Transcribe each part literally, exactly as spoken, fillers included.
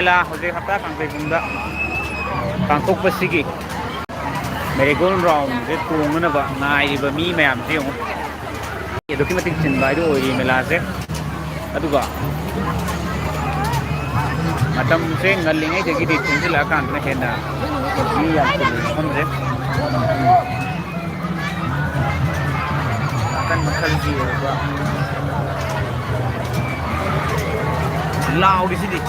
ꯃꯦꯂꯥ ꯍꯧꯖꯤꯛ ꯍꯞꯇꯥ ꯀꯥꯡꯖꯩꯕꯨꯡꯗ ꯄꯥꯡꯊꯣꯛꯄꯁꯤꯒꯤ ꯃꯦꯔꯤꯒꯣꯜ ꯔꯥꯎꯟꯁꯦ ꯇꯣꯡꯅꯅꯕ ꯉꯥꯏꯔꯤꯕ ꯃꯤ ꯃꯌꯥꯝꯁꯦ ꯌꯦꯡꯉꯨ꯫ ꯑꯗꯨꯛꯀꯤ ꯃꯇꯤꯛ ꯆꯤꯟꯕ ꯍꯥꯏꯗꯨ ꯑꯣꯏꯔꯤ ꯃꯦꯂꯥꯁꯦ꯫ ꯑꯗꯨꯒ ꯃꯇꯝꯁꯦ ꯉꯜꯂꯤꯉꯩꯗꯒꯤꯗꯤ ꯊꯦꯡꯖꯤꯜꯂꯛꯑꯀꯥꯟꯗꯅ ꯍꯦꯟꯅ ꯃꯤ ꯌꯥꯝ ꯆꯤꯟꯕ ꯃꯐꯝꯁꯦ꯫ ꯃꯈꯜ ꯃꯈꯜꯒꯤ ꯑꯣꯏꯕ ꯂꯥꯎꯔꯤꯁꯤꯗꯤ꯫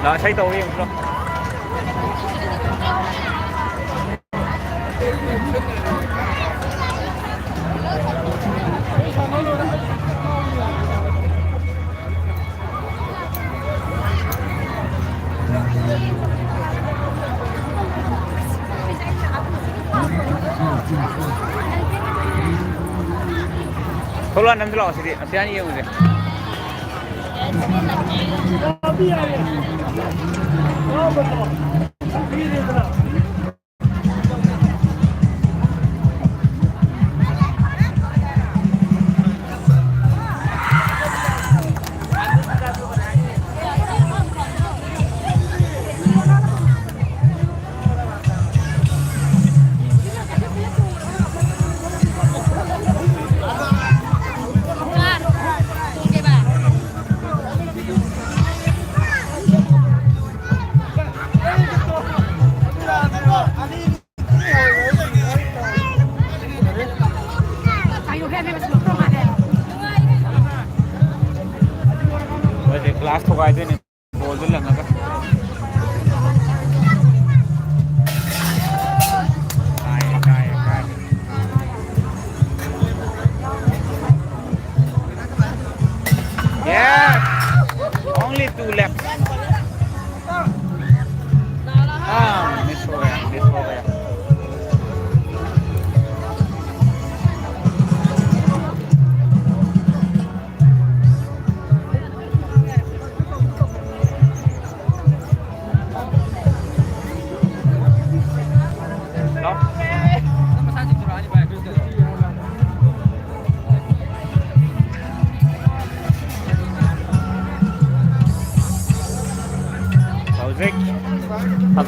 ꯂꯥꯛ ꯏꯁꯩ ꯇꯧꯕ ꯌꯦꯡꯉꯨꯆꯣ꯫ ꯊꯣꯛꯂꯛꯑꯣ, ꯅꯪꯁꯨ ꯂꯥꯛꯑꯣ ꯁꯤꯗꯤ꯫ ꯑꯝꯇ ꯌꯦꯡꯉꯨꯁꯦ꯫ ꯃꯣꯏꯁꯦ ꯒ꯭ꯂꯥꯁ ꯊꯨꯒꯥꯏꯗꯣꯏꯅꯦ꯫ ꯕꯣꯜꯗꯨ ꯂꯪꯉꯒ꯫ ꯀꯥꯏꯔꯦ, ꯀꯥꯏꯔꯦ, ꯀꯥꯏꯔꯦ꯫ Yes! Only two left. Ah, miss हो गया, miss हो गया।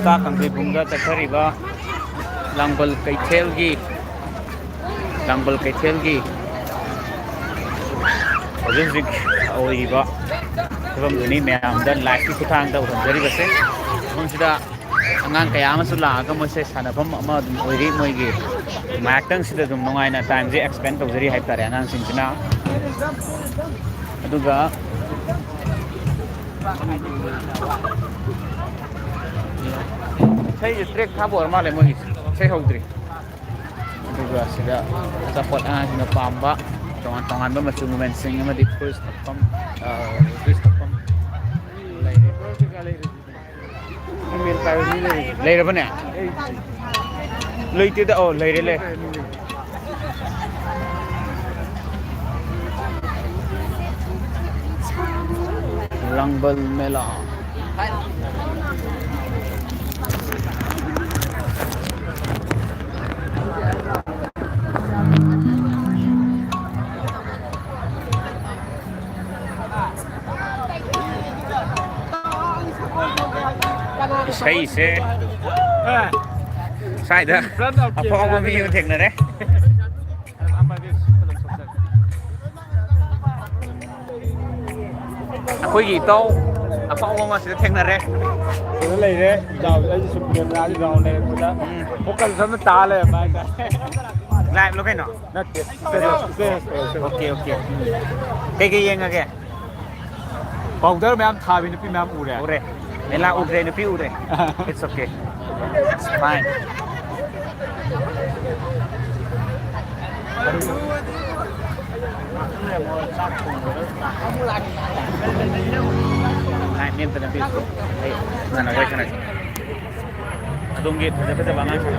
ꯇꯥ ꯀꯥꯡꯖꯩꯕꯨꯡꯗ ꯆꯠꯊꯔꯤꯕ ꯂꯥꯡꯕꯜ ꯀꯩꯊꯦꯜꯒꯤ, ꯂꯥꯡꯕꯜ ꯀꯩꯊꯦꯜꯒꯤ ꯍꯧꯖꯤꯛ ꯍꯧꯖꯤꯛ ꯑꯣꯏꯔꯤꯕ ꯐꯤꯕꯝꯗꯨꯅꯤ ꯃꯌꯥꯝꯗ ꯂꯥꯏꯐꯀꯤ ꯈꯨꯠꯊꯥꯡꯗ ꯎꯍꯟꯖꯔꯤꯕꯁꯦ꯫ ꯃꯐꯝꯁꯤꯗ ꯑꯉꯥꯡ ꯀꯌꯥ ꯑꯃꯁꯨ ꯂꯥꯛꯑꯒ ꯃꯣꯏꯁꯦ ꯁꯥꯟꯅꯐꯝ ꯑꯃ ꯑꯗꯨꯝ ꯑꯣꯏꯔꯤ꯫ ꯃꯣꯏꯒꯤ ꯉꯥꯏꯍꯥꯛꯇꯪ ꯁꯤꯗ ꯑꯗꯨꯝ ꯅꯨꯡꯉꯥꯏꯅ ꯇꯥꯏꯝꯁꯦ ꯑꯦꯛꯁꯄꯦꯟ ꯇꯧꯖꯔꯤ ꯍꯥꯏꯕ ꯇꯥꯔꯦ ꯑꯉꯥꯡꯁꯤꯡꯁꯤꯅ꯫ ꯑꯗꯨꯒ ꯏꯁꯩꯁꯦ ꯇ꯭ꯔꯦꯛ ꯊꯥꯕ ꯑꯣꯏꯔ ꯃꯥꯜꯂꯦ ꯃꯣꯏꯒꯤꯁꯦ, ꯏꯁꯩ ꯍꯧꯗ꯭ꯔꯤ꯫ ꯑꯗꯨꯒ ꯁꯤꯗ ꯑꯆꯥꯄꯣꯠ ꯑꯉꯥꯡꯁꯤꯡꯅ ꯄꯥꯝꯕ ꯇꯣꯉꯥꯟ ꯇꯣꯉꯥꯟꯕ ꯃꯆꯨ ꯃꯃꯦꯟꯁꯤꯡ ꯑꯃꯗꯤ ꯐ꯭ꯔꯨꯏꯠꯁ ꯊꯛꯐꯝ, ꯑ, ꯖꯨꯏꯁ ꯊꯛꯐꯝ ꯂꯩꯔꯦ꯫ ꯂꯩꯔꯕꯅꯦ? ꯂꯩꯇꯦꯗ꯫ ꯑꯣ, ꯂꯩꯔꯦ, ꯂꯩꯔꯦ꯫ ꯂꯥꯡꯕꯜ ꯃꯦꯂꯥ꯫ ꯏꯁꯩꯁꯦ ꯁ꯭ꯋꯥꯏꯗ ꯑꯐꯥꯎꯕ ꯃꯤ ꯑꯃ ꯊꯦꯡꯅꯔꯦ꯫ ꯑꯩꯈꯣꯏꯒꯤ ꯏꯇꯥꯎ ꯑꯐꯥꯎꯕ ꯑꯃ ꯁꯤꯗ ꯊꯦꯡꯅꯔꯦ꯫ ꯁꯤꯗ ꯂꯩꯔꯦ꯫ ꯏꯇꯥꯎ, ꯑꯩꯁꯨ ꯁꯨꯝ ꯀꯦꯃꯦꯔꯥꯁꯤ ꯔꯥꯎꯟ ꯂꯩꯔꯛꯄꯗ ꯎꯝ꯫ ꯐꯣꯀꯁ ꯑꯝꯇ ꯇꯥ ꯂꯩꯔꯝꯕ ꯍꯥꯏꯇꯥꯔꯦ꯫ ꯂꯥꯏꯚꯂꯣ ꯀꯩꯅꯣ? ꯅꯠꯇꯦ꯫ Status, status. Okay, okay. ꯀꯩꯀꯩ ꯌꯦꯡꯉꯒꯦ? ꯄꯥꯎꯗꯔ ꯃꯌꯥꯝ ꯊꯥꯕꯤ ꯅꯨꯄꯤ ꯃꯌꯥꯝ ꯎꯔꯦ꯫ ꯎꯔꯦ꯫ ꯃꯦꯂꯥ ꯎꯗ꯭ꯔꯦ, ꯅꯨꯄꯤ ꯎꯔꯦ꯫ It's okay. It's fine. Line ꯅꯦꯝꯇꯅ ꯄꯤꯌꯨ꯫ ꯑꯩ ꯉꯟꯅ ꯋꯥꯔꯤ ꯁꯥꯟꯅꯁꯤ꯫ ꯑꯗꯣꯝꯒꯤ ꯐꯖ ꯐꯖꯕ ꯑꯉꯥꯡꯁꯤꯡ꯫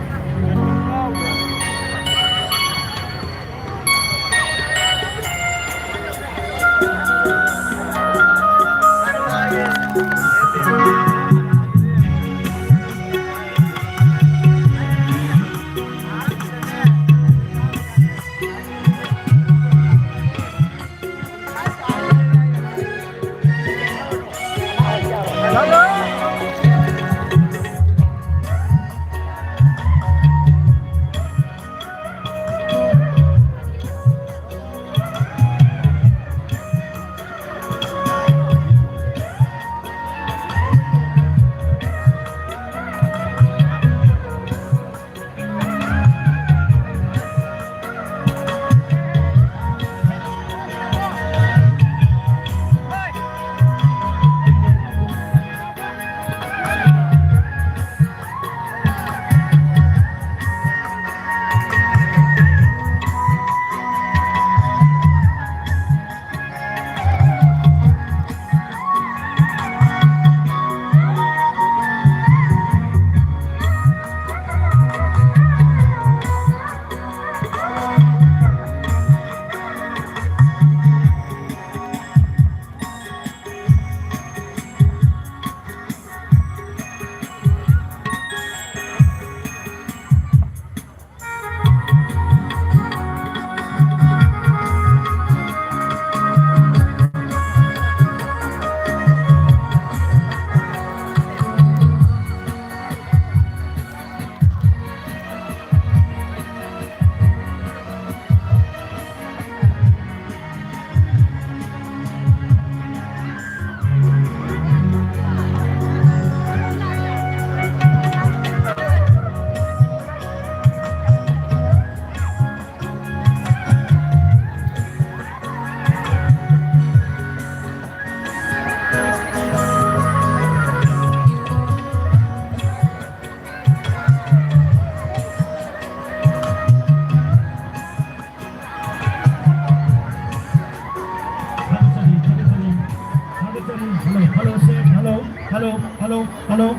Hello,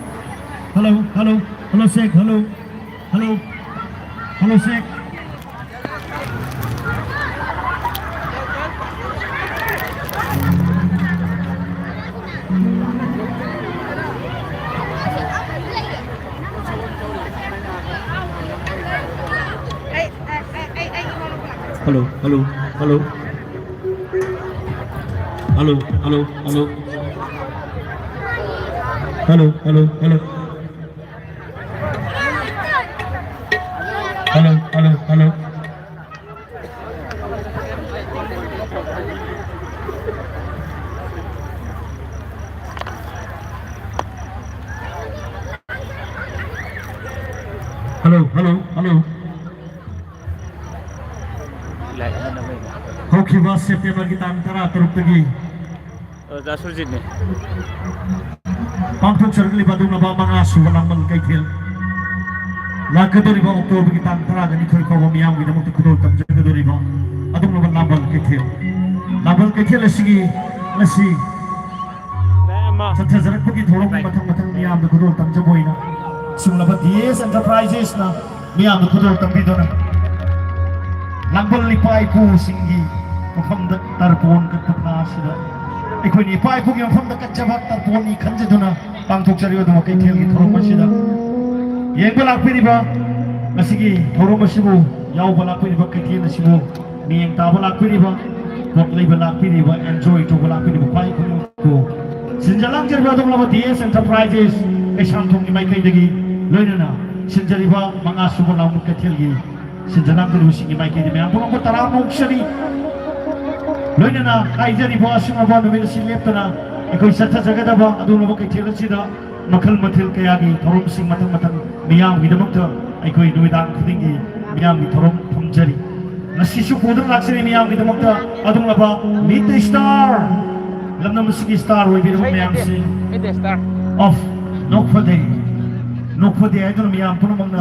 hello, hello, hello, check, hello, hello, hello, check. Hello, hello, hello. Hello, hello, hello. Hello, hello, hello. Hello, hello, hello. Hello, hello, hello. ꯍꯧꯈꯤꯕ ꯁꯦꯞꯇꯦꯝꯕꯔꯒꯤ ꯇꯥꯡ ꯇꯔꯥ ꯇꯔꯨꯛꯇꯒꯤ ꯑꯣꯖꯥ ꯁꯨꯔꯖꯤꯠꯅꯤ꯫ ꯄꯥꯡꯊꯣꯛꯆꯔꯛꯂꯤꯕ ꯑꯗꯨꯒꯨꯝꯂꯕ ꯃꯉꯥ ꯁꯨꯕ ꯂꯥꯡꯕꯜ ꯀꯩꯊꯦꯜ, ꯂꯥꯛꯀꯗꯧꯔꯤꯕ ꯑꯣꯛꯇꯣꯕꯔꯒꯤ ꯇꯥꯡ ꯇꯔꯥꯒ ꯅꯤꯊꯣꯏ ꯐꯥꯎꯕ ꯃꯤꯌꯥꯝꯒꯤꯗꯃꯛꯇ ꯈꯨꯗꯣꯜ ꯇꯝꯖꯒꯗꯧꯔꯤꯕ ꯑꯗꯨꯒꯨꯝꯂꯕ ꯂꯥꯡꯕꯜ ꯀꯩꯊꯦꯜ, ꯂꯥꯡꯕꯜ ꯀꯩꯊꯦꯜ ꯑꯁꯤꯒꯤ ꯉꯁꯤ ꯆꯠꯊꯖꯔꯛꯄꯒꯤ ꯊꯧꯔꯝꯒꯤ ꯃꯊꯪ ꯃꯊꯪ ꯃꯤꯌꯥꯝꯗ ꯈꯨꯗꯣꯜ ꯇꯝꯖꯕ ꯑꯣꯏꯅ ꯁꯤꯒꯨꯝꯂꯕ ꯗꯤ ꯑꯦꯁ ꯑꯦꯟꯇꯔꯄ꯭ꯔꯥꯏꯖꯦꯁꯅ ꯃꯤꯌꯥꯝꯗ ꯈꯨꯗꯣꯜ ꯇꯝꯕꯤꯗꯨꯅ ꯂꯥꯡꯕꯜ ꯏꯄꯥ ꯏꯄꯨꯁꯤꯡꯒꯤ ꯃꯐꯝꯗ ꯇꯔꯄꯣꯟ ꯀꯠꯄ ꯊꯥ ꯑꯁꯤꯗ ꯑꯩꯈꯣꯏꯅ ꯏꯄꯥ ꯏꯄꯨꯒꯤ ꯃꯐꯝꯗ ꯀꯠꯆꯕ ꯇꯔꯄꯣꯟꯅꯤ ꯈꯟꯖꯗꯨꯅ ꯄꯥꯡꯊꯣꯛꯆꯔꯤꯕ ꯑꯗꯨꯒꯨꯝꯕ ꯀꯩꯊꯦꯜꯒꯤ ꯊꯧꯔꯝ ꯑꯁꯤꯗ ꯌꯦꯡꯕ ꯂꯥꯛꯄꯤꯔꯤꯕ, ꯉꯁꯤꯒꯤ ꯊꯧꯔꯝ ꯑꯁꯤꯕꯨ ꯌꯥꯎꯕ ꯂꯥꯛꯄꯤꯔꯤꯕ, ꯀꯩꯊꯦꯜ ꯑꯁꯤꯕꯨ ꯃꯤꯠꯌꯦꯡ ꯇꯥꯕ ꯂꯥꯛꯄꯤꯔꯤꯕ, ꯄꯣꯠ ꯂꯩꯕ ꯂꯥꯛꯄꯤꯔꯤꯕ, ꯑꯦꯟꯖꯣꯏ ꯇꯧꯕ ꯂꯥꯛꯄꯤꯔꯤꯕ ꯈ꯭ꯋꯥꯏ ꯈꯨꯗꯤꯡꯃꯛꯄꯨ ꯁꯤꯟꯖ ꯂꯥꯡꯖꯔꯤꯕ ꯑꯗꯨꯒꯨꯝꯂꯕ ꯗꯤ ꯑꯦꯁ ꯑꯦꯟꯇꯔꯄ꯭ꯔꯥꯏꯖꯦꯁ ꯀꯩꯁꯥꯝꯊꯣꯡꯒꯤ ꯃꯥꯏꯀꯩꯗꯒꯤ ꯂꯣꯏꯅꯅ ꯁꯤꯟꯖꯔꯤꯕ ꯃꯉꯥ ꯁꯨꯕ ꯂꯥꯡꯕꯜ ꯀꯩꯊꯦꯜꯒꯤ ꯁꯤꯟꯖ ꯂꯥꯡꯖꯔꯤꯕꯁꯤꯡꯒꯤ ꯃꯥꯏꯀꯩꯗ ꯃꯌꯥꯝ ꯄꯨꯝꯅꯃꯛꯄꯨ ꯇꯔꯥꯝꯅ ꯑꯣꯛꯆꯔꯤ꯫ ꯂꯣꯏꯅꯅ ꯍꯥꯏꯖꯔꯤꯕ ꯑꯁꯤꯒꯨꯝꯂꯕ ꯅꯨꯃꯤꯠ ꯑꯁꯤ ꯂꯦꯞꯇꯅ ꯑꯩꯈꯣꯏ ꯆꯠꯊꯖꯒꯗꯕ ꯑꯗꯨꯒꯨꯝꯂꯕ ꯀꯩꯊꯦꯜ ꯑꯁꯤꯗ ꯃꯈꯜ ꯃꯊꯦꯜ ꯀꯌꯥꯒꯤ ꯊꯧꯔꯝꯁꯤꯡ ꯃꯊꯪ ꯃꯊꯪ ꯃꯤꯌꯥꯝꯒꯤꯗꯃꯛꯇ ꯑꯩꯈꯣꯏ ꯅꯨꯃꯤꯗꯥꯡ ꯈꯨꯗꯤꯡꯒꯤ ꯃꯤꯌꯥꯝꯒꯤ ꯊꯧꯔꯝ ꯊꯝꯖꯔꯤ꯫ ꯉꯁꯤꯁꯨ ꯄꯨꯗꯨꯅ ꯂꯥꯛꯆꯔꯤ ꯃꯤꯌꯥꯝꯒꯤꯗꯃꯛꯇ ꯑꯗꯨꯒꯨꯝꯂꯕ Meet the Star, ꯂꯝꯗꯝ ꯑꯁꯤꯒꯤ ꯁ꯭ꯇꯥꯔ ꯑꯣꯏꯕꯤꯔꯕ ꯃꯌꯥꯝꯁꯤ ꯑꯣꯐ ꯅꯣꯛꯐꯗꯦ, ꯅꯣꯛꯐꯗꯦ ꯍꯥꯏꯗꯨꯅ ꯃꯤꯌꯥꯝ ꯄꯨꯝꯅꯃꯛꯅ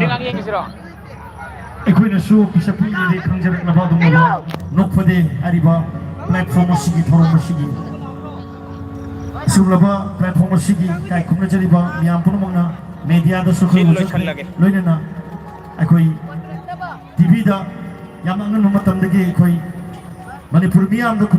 ꯑꯩꯈꯣꯏꯅꯁꯨ ꯄꯤꯁꯛ ꯄꯤꯛꯂꯤꯉꯩꯗꯒꯤ ꯈꯪꯖꯔꯛꯂꯕ ꯑꯗꯨꯒꯨꯝꯂꯕ ꯅꯣꯛꯐꯗꯦ ꯍꯥꯏꯔꯤꯕ ꯄ꯭ꯂꯦꯠꯐꯣꯝ ꯑꯁꯤꯒꯤ ꯊꯧꯔꯝ ꯑꯁꯤꯒꯤ ꯑꯁꯤꯒꯨꯝꯂꯕ platform ꯑꯁꯤꯒꯤ ꯏꯀꯥꯏ ꯈꯨꯝꯅꯖꯔꯤꯕ ꯃꯤꯌꯥꯝ ꯄꯨꯝꯅꯃꯛꯅ, mediaꯗꯁꯨ ꯑꯩꯈꯣꯏ ꯁꯤ ꯎꯖꯈ꯭ꯔꯦ꯫ ꯂꯣꯏꯁꯜꯂꯒꯦ꯫ ꯂꯣꯏꯅꯅ ꯑꯩꯈꯣꯏ TVꯗ ꯌꯥꯝꯅ ꯑꯉꯟꯕ ꯃꯇꯝꯗꯒꯤ ꯑꯩꯈꯣꯏ ꯃꯅꯤꯄꯨꯔ ꯃꯤꯌꯥꯝꯗ